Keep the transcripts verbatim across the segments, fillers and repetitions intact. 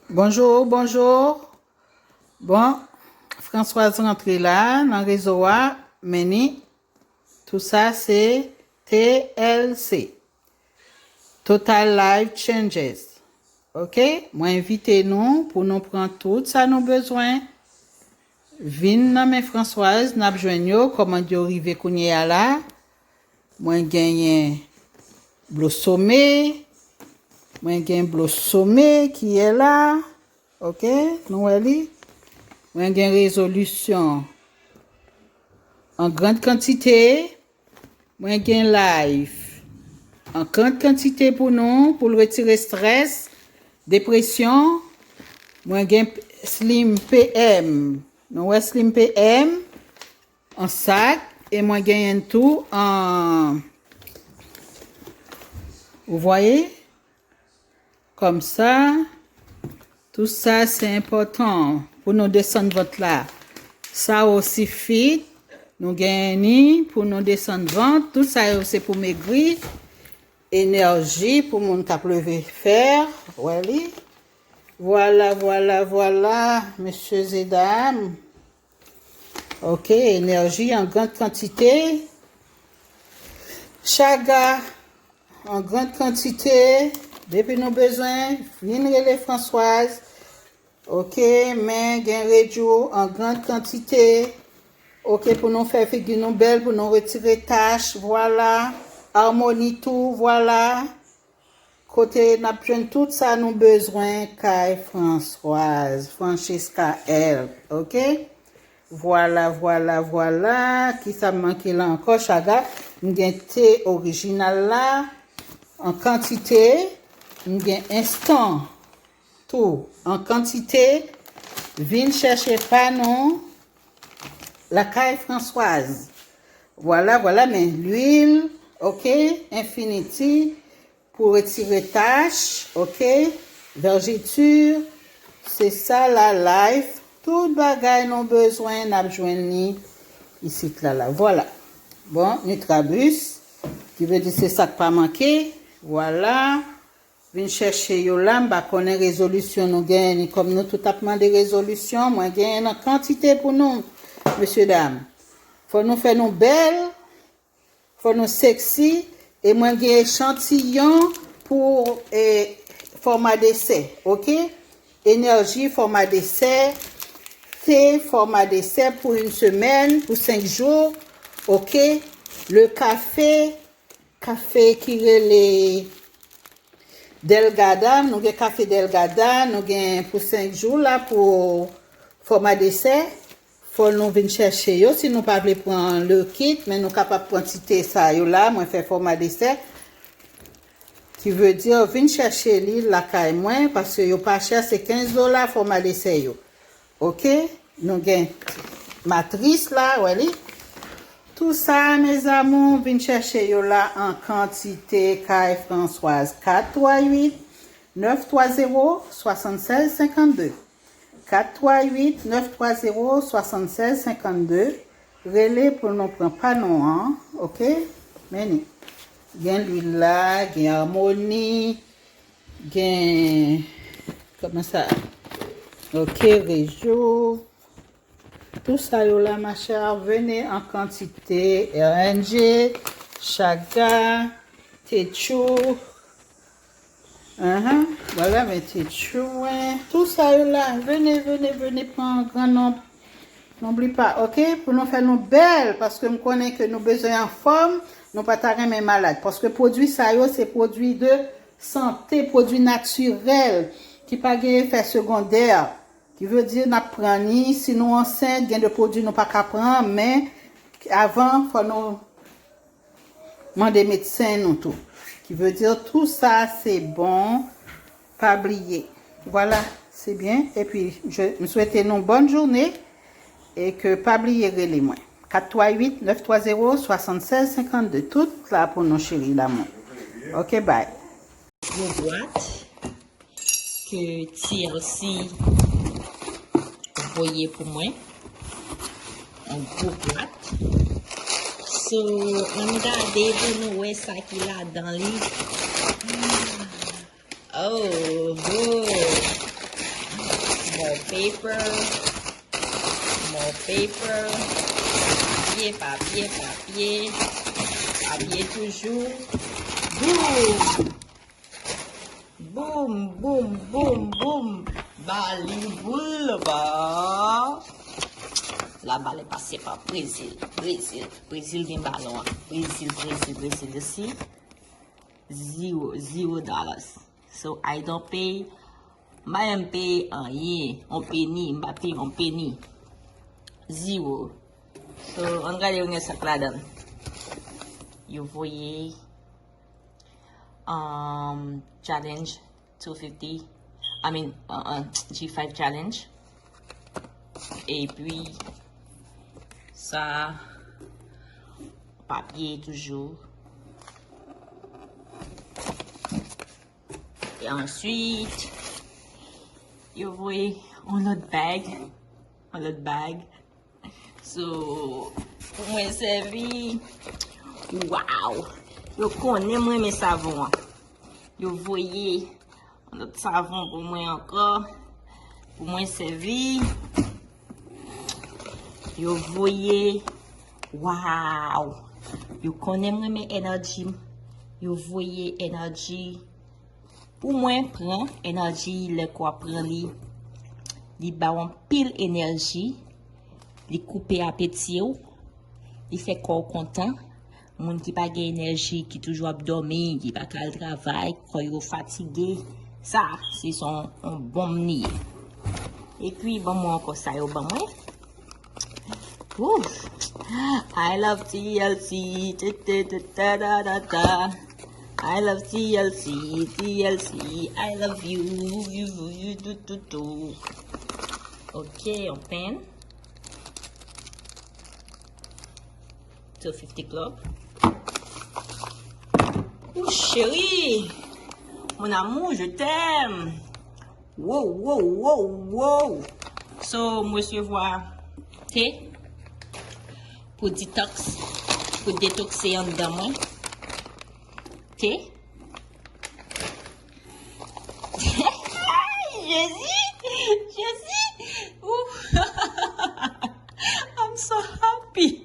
Bonjou, bonjou. Bon, Françoise rantre la nan rezo a, men ni tou sa se T L C. Total Life Changes. Ok? Mwen envite nou pou nou pran tout sa nou bezwen. Vin nan men Françoise, n ap jwenn yo, kòman yo rive kounye a la. Mwen genyen Blosome. Mwen gen Blosome ki ye la. Ok, nou wè li. Mwen gen rezolisyon an gran kantite. Mwen gen life an gran kantite pou nou, pou l retire strès, depresyon. Mwen gen Slim P M. Nou wè Slim P M an sak. E mwen genyen tou an, vous voyez? Kòmsa, tou sa se enpòtan pou nou desann vant la. Sa osi fit, nou genyen ni pou nou desann vant. Tout sa yo se pou megri, enèji pou moun k ap leve fè, wè li. Vwala, vwala, vwala, mesye e dam. Ok, enèji an gran kantite. Chaga an gran kantite. Depi nou bezwen, vin rele Françoise. Ok, men gen Rejou an gran kantite. Ok, pou nou fè figi nou bèl, pou nou retire tach, vwala. Amoni tou, vwala. Kote n ap jwenn tout sa nou bezwen kay Françoise, Francesca L, ok? Vwala, vwala, vwala. Kisa m manke la ankò, Chaga? M gen te orijinal la an kantite. M gen enstan tou an kantite. Vin chèche pa nou lakay Françoise. Vwala, vwala, men lwil, ok, Infinity pou retire tach, ok, vèjiti, se sa la life, tout bagay nou bezwen, n ap jwenn li isit la, la, vwala. Bon, Nutrabus, ki vle di se sa k pa manke, vwala. Vin chèche yo la, m pa konnen rezolisyon nou genyen ni kòm nou tout ap mande rezolisyon, mwen genyen nan kantite pou nou, mesye dam. Fò nou fè nou bèl, fò nou seksi, e mwen gen echantiyon pou e, fòma desè, ok? Enèji fòma desè, te fòma desè pou yon semèn, pou senk jou, ok? Le kafe, kafe ki rele Delgada, nou gen kafe Delgada, nou gen pou senk jou la pou fòma desè. Fò nou vin chèche yo si nou pa vle pran le kit, men nou kapab pran ti te sa yo la, mwen fè fòma desè. Ki vle di, vin chèche li lakay mwen, paske yo pa chè, se kenz dola fòma desè yo. Ok, nou gen matris la, wè li. Tou sa, mes amours, vin chèche yo la an kantite kay Françoise. Kat twa uit, nèf twa zewo, swasannsèz senkannde. Kat twa uit, nèf twa zewo, swasannsèz senkannde. Rele pou nou pran pa nou an, ok? Men ni. Gen lwil la, gen amoni, gen, kòman sa? Ok, rejou. Tout sa yo la, ma chère, venez en quantité. R N G, Chaga, Tetchou. Ahan, vwala, men Tetchou, wen. Tout sa yo la, venez, venez, venez, pran gran nonb. N'oublie pas, ok, pou nou fè nou bèl, paske m konnen ke nou bezwen anfòm, nou pa ta renmen malad. Paske pwodui sa yo, se pwodui de sante, pwodui natirèl, ki pa gen efè segondè. Ki vle di, n ap pran ni, si nou ansent, gen de pwodui nou pa ka pran, men avan, fò nou mande medsen nou tou. Ki vle di, tou sa, se bon, pa bliye. Vwala, se byen. Epi, je, m swete nou bòn jounen e ke pa bliye rele mwen. Kat twa uit, nèf twa zewo, swasannsèz senkannde. Tout la pou nou, cheri damou. Ok, bye. Gwo bwat ke T L C voye pou mwen. Yon gwo bwat. So, ann gade pou nou wè sa ki ladan li. Oh, oh. More paper. More paper. Papye, papye, papye. Papye toujou. Boum! Boum, boum, boum, boum. Ba li boul ba. La balle est passée par Brésil. Brésil. Brésil gen balon an. Brésil, Brésil, Brésil. Ici, zero, zero dollars. So, I don't pay. M pa janm peye anyen. On peni. M pa peye on peni. Zero. So, ann gade yon sa k ladan. Yo voye um, challenge two fifty, I mean, uh, uh, G five challenge. Epi, sa, papye toujou. E answit, yo voye yon lòt bag, yon lòt bag. So, pou mwen sèvi, wow! Yo konnen mwen renmen savon an. Yo voye yon lòt savon pou mwen ankò, pou mwen sèvi. Yo voye, wow! Yo konnen mwen renmen Energy. Yo voye Energy. Pou mwen, pran Energy, lè ke w ap pran li, li ba w anpil enèji, li koupe apeti w, li fè kò w kontan. Moun ki pa gen enèji, ki toujou ap dòmi, ki pa ka al travay, kò yo fatige, sa, se son, on bonm li ye. Epi, ban mwen ankò sa yo ban mwen. Ooh. I love T L C. Te, te, te, ta, da, da, da. I love T L C, T L C. I love you, you, you, do, do, do. Ok, on pen. Two fifty Club. Ooh, chérie. Mon amour, je t'aime. Wow, wow, wow, wow. So, m resevwa te pou detox, pou detokse anndan mwen. Te. Jezi, Jezi. Ooh. I'm so happy.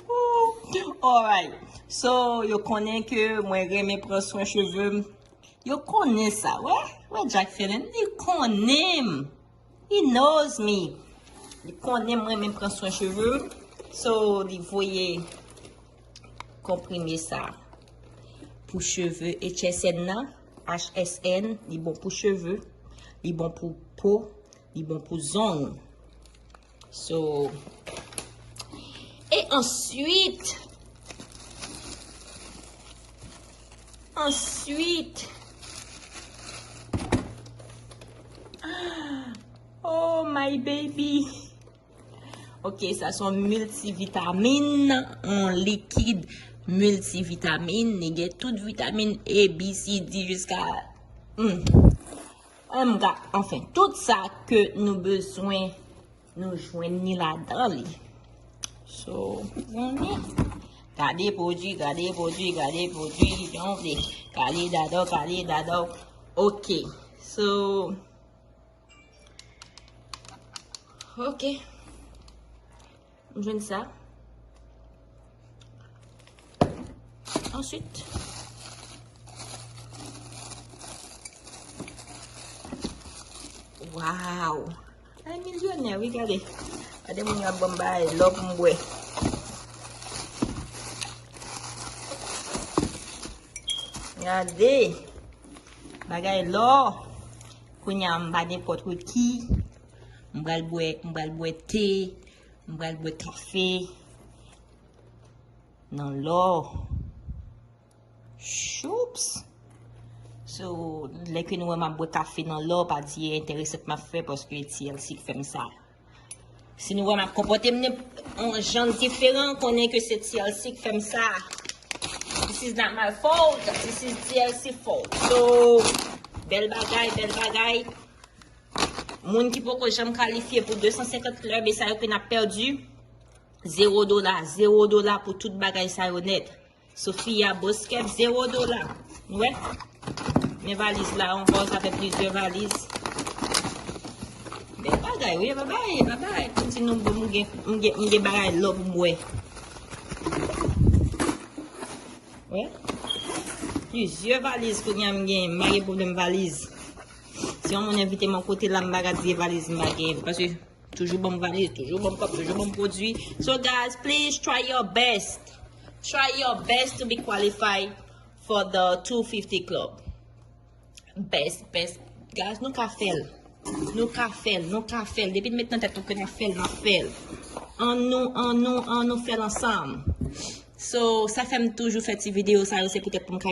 Ooh. Alright. So, yo konnen ke mwen renmen pran swen cheve m. Yo konnen sa, wè, wè Jack Felen, li konnen m. He knows me. Li konnen mwen menm pran swen cheve m. So, li voye konprime sa pou cheve H S N nan, H S N, li bon pou cheve, li bon pou po, li bon pou zong. So, e answit, answit, oh my baby. Ok, sa se yon miltivitamin, yon likid miltivitamin. Li gen tout vitamin A, B, C, D jiska, hmm. Anfen, tout sa ke nou bezwen, nou jwenn ni ladan li. So, zanmi, gade pwodui, gade pwodui, gade pwodui, jan w vle. Kale dada w, kale dada w. Ok. So, ok. M jwenn sa. Answit, waw! Ay, milyonè, wi, gade. Gade moun yo ap ban m bagay lò pou m bwè. Gade. Bagay lò. Kounye a, m pa nenpòt ki. M pral bwè, m pral bwè te. M pral bwe kafe nan lò. Choups! So, lè ke nou wè m ap bwe kafe nan lò, pa di e enteresan ke m ap fè paske T L C k fè m sa. Si nou wè m ap konpòte m yon jan diferan, konnen ke se T L C k fè m sa. This is not my fault, this is T L C fault. So, bèl bagay, bèl bagay. Moun ki poko janm kalifye pou de san senkant club, e sa yo ke n ap pèdi, zewo dola, zewo dola pou tout bagay sa yo nèt. Sofia, Boss Kev, zewo dola. Nou wè? M Valiz la ankò, sa fè plizyè valiz. Bèl bagay, wi, bye bye, bye bye. Kòmsi nou bon, m gen, m gen, m gen bagay lò pou m bwè. Wè. Plizyè valiz kounye a m gen, m pa gen pwoblèm valiz. Si yon moun envite m yon kote la, m pa ka di valiz m pa gen, paske toujou ban m valiz, toujou ban m kòb, toujou ban m pwodui. So guys, please try your best. Try your best to be qualified for the two fifty club. Best, best. Guys, nou ka fè l. Nou ka fè l, nou ka fè l. Depi n met nan tèt nou ke n ap fè l, n ap fè l. An nou, an nou, an nou fè l ansanm. So, sa fè m toujou fè ti videyo sa yo, se poutèt pou m ka